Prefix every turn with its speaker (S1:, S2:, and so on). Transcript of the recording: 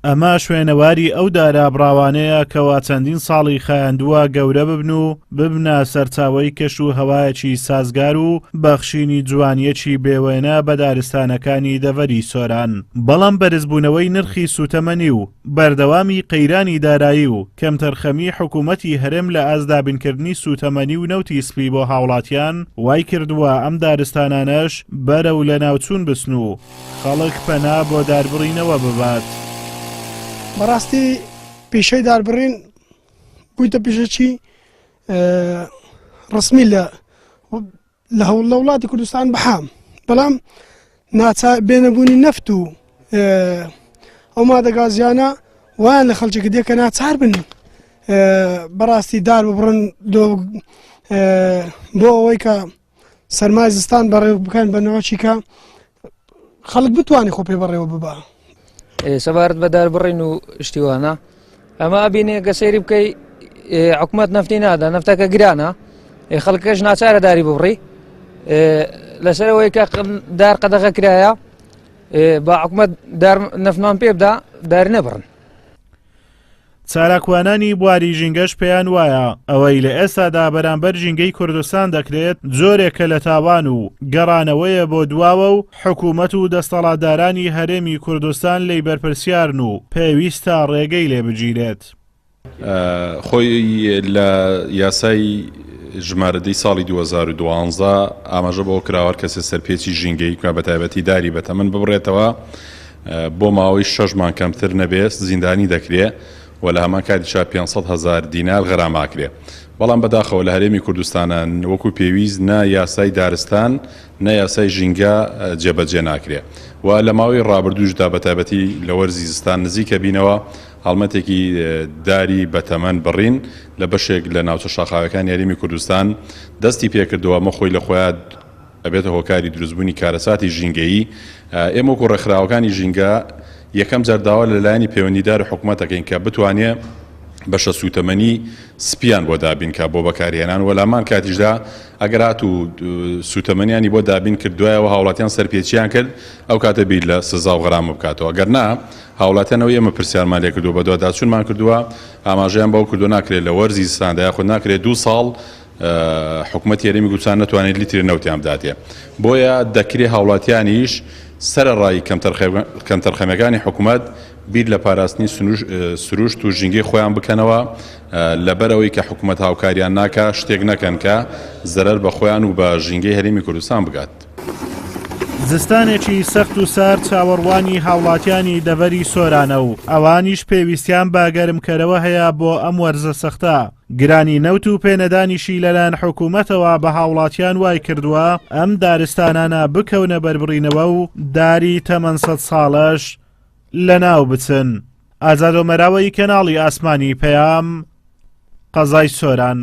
S1: ئەمە شوێنەواری ئەو دارە بڕاوانەیە کەوا چەندین ساڵی خایاندووە گەورە ببن و ببنە سەرچاوەی کەش و هەوایەکی سازگار و بەخشینی جوانییەکی بێوێنە بە دارستانەکانی دەڤەری سۆران. بەڵام بەرزبوونەوەی نرخی سووتەمەنی و بەردەوامی قەیرانی دارایی و کەمتەرخەمی حکوومەتی هەرێم لە ئاست دابینکردنی سووتەمەنی و نەوتی سپی بۆ هاوڵاتیان وایکردووە ئەم دارستانانەش بەرەو لەناوچوون بچن و خەڵک پەنا بۆ داربڕینەوە ببات.
S2: بەڕاستی پیشەی داربڕین بوویتە پیشەکی ڕسمی لە لە هەوڵ لە وڵاتی کوردستان بەحام بەڵام ناچار بێنەبوونی نەفت و ئەو مادە گازیانە وایان لە خەڵکی کردێ کە ناچار بن بەڕاستی دار ببڕن بۆ ئەوەی کە سەرمای زستان بەڕێو بکەن بە نەوەکی کە خەڵک بتوانێت خۆ پێ بەڕێوە ببا.
S3: سەبارەت بە داربڕین و شتیوانە ئەمە ئەبینێ کە سەیری بکەی حکومەت نەفتی نادا نەفتەکە گرانە خەڵکەش ناچارە داری ببڕی لەسەرەوەی کە دار قەدەغە کرایە با حکومەت دار نەفمان پێ بدا دار نەبڕن.
S1: چالاکوانانی بواری ژینگەش پێیان وایە ئەوەی لە ئێستادا بەرامبەر ژینگەی کوردستان دەکرێت جۆرێکە لە تاوان و گەڕانەوەیە بۆ دواوە و حکوومەت و دەستەڵاتدارانی هەرێمی کوردستان لێی بەرپرسیارن و پێویستە ڕێگەی لێ بگیرێت.
S4: خۆی لە یاسای ژمارە دەی ساڵی 2012 ئاماژە بەوە کراوە هەر کەسێ سەرپێچی ژینگەیی بکات بەتایبەتی داری بەتەمەن ببڕێتەوە بۆ ماوەی شەش مانگ کەمتر نەبێت زیندانی دەکرێ و لە هەمان کاتیشا 500 هەزار دینار غەرامە ئەکرێ. بەڵام بەداخەوە لە هەرێمی کوردستانا وەکو پێویست نە یاسای دارستان نە یاسای ژینگە جێبەجێ ناکرێ و لە ماوەی ڕابردووشدا بەتایبەتی لە وەرزی زستان نزیکە بینەوە هەڵمەتێکی داری بەتەمەن بڕین لە بەشێک لە ناوچە شاخاویەکانی هەرێمی کوردستان دەستی پێکردووە ئەمە خۆی لە خۆیا ئەبێتە هۆکاری دروستبوونی کارەساتی ژینگەیی، ئێمە وەکو ڕێکخراوەکانی ژینگە یەکەم جار داوا لە لایەنی پەیوەندیدار و حکومەت ئەکەین کە بتوانێ بەشە سووتەمەنی سپیان بۆ دابین کا بۆ بەکارهێنان و لامان کاتیشدا ئەگەر هاتوو سووتەمەنیانی بۆ دابین کرد دوایەوە هاوڵاتیان سەرپێچیان کرد ئەو کاتە بیر لە سزا و غەرامە بکاتەوە گەر نا هاوڵاتیان ئەوەی ئێمە پرسیارمان لێکردووە بەدواداچوونمان کردووە ئاماژەیان بەوە کردووە ناکرێت لە وەرزی زستاندا یاخود ناکرێت دوو ساڵ حکومەتی هەرێمی کوردستان نەتوانێت لیترێ نەوتیان بداتێ بۆیە دەکرێ هاوڵاتیانیش سەرەڕای کەمتەرخەمیەکانی حکومەت بیر لە پاراستنی سروشت و ژینگەی خۆیان بکەنەوە لەبەرئەوەی کە حکومەت هاوکاریان ناکا شتێک نەکەن کە زەرەر بە خۆیان و بە ژینگەی هەرێمی کوردستان بگات.
S1: زستانێکی سەخت و سارد چاوەڕوانی هاوڵاتیانی دەڤەری سۆرانە و ئەوانیش پێویستیان بە گەرمکەرەوە هەیە بۆ ئەم وەرزە سەختە. گرانی نەوت و پێنەدانیشی لەلایەن حکوومەتەوە بە هاوڵاتیان وایکردووە ئەم دارستانانە بکەونە بەربڕینەوە و داری تەمەن سەد ساڵەش لەناو بچن. ئازاد ئۆمەراوەی کەناڵی ئاسمانی پەیام، قەزای سۆران.